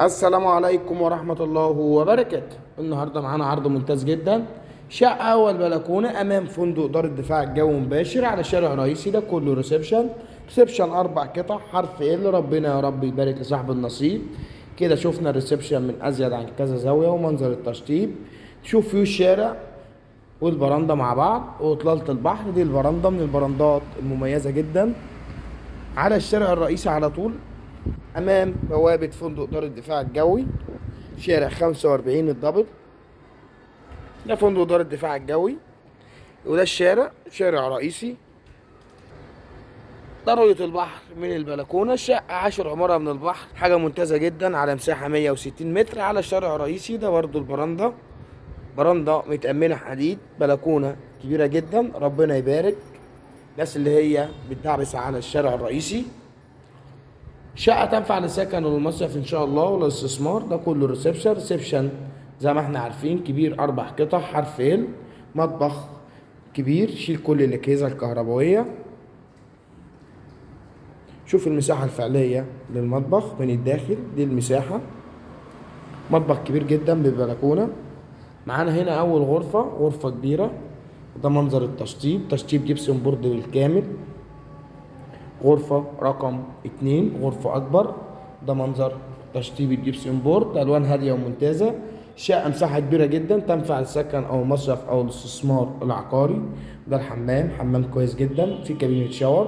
السلام عليكم ورحمة الله وبركاته. النهاردة معانا عرض ممتاز جدا، شقة والبلكونة أمام فندق دار الدفاع الجوي مباشر على شارع رئيسي. ده كله reception، reception 4 قطع حرف L. ربنا يا رب يبارك لصاحب النصيب. كده شفنا ال reception من أزيد عن كذا زاوية ومنظر التشطيب. شوف view الشارع والبرندة مع بعض وإطلالة البحر. دي البرندة من البرندات المميزة جدا على الشارع الرئيسي على طول أمام بوابة فندق دار الدفاع الجوي، شارع 45 ال double. ده فندق دار الدفاع الجوي وده الشارع، شارع رئيسي. ده رؤية البحر من البلكونة. الشقة 10 عمارة من البحر، حاجة ممتازة جدا على مساحة 160 متر على شارع رئيسي. ده برضو البرندة، برندة متأمنة حديد، بلكونة كبيرة جدا. ربنا يبارك الناس اللي هي بتدعبس على الشارع الرئيسي. شقة تنفع للسكن والمصيف إن شاء الله وللاستثمار. ده كله reception، reception زي ما احنا عارفين كبير، 4 قطع حرف L، مطبخ كبير شيل كل الأجهزة الكهربائية. شوف المساحة الفعلية للمطبخ من الداخل، دي المساحة، مطبخ كبير جدا ببلكونة. معانا هنا أول غرفة، غرفة كبيرة. ده منظر التشطيب، تشطيب gypsum board بالكامل. غرفة رقم 2، غرفة أكبر. ده منظر تشطيب ال gypsum board، ألوان هادية وممتازة. شقة مساحة كبيرة جدا تنفع للسكن أو المصيف أو الاستثمار العقاري. ده الحمام، حمام كويس جدا، في كابينة shower.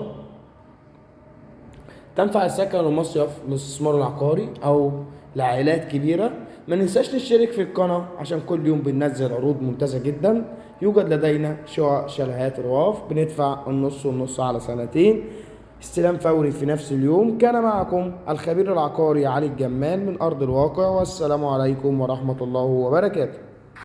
تنفع للسكن والمصيف للاستثمار العقاري أو لعائلات كبيرة. ما ننساش نشترك في القناة عشان كل يوم بننزل عروض ممتازة جدا. يوجد لدينا شقق شاليهات رواف، بندفع النص والنص على سنتين، استلام فوري في نفس اليوم. كان معكم الخبير العقاري علي الجمال من أرض الواقع، والسلام عليكم ورحمة الله وبركاته.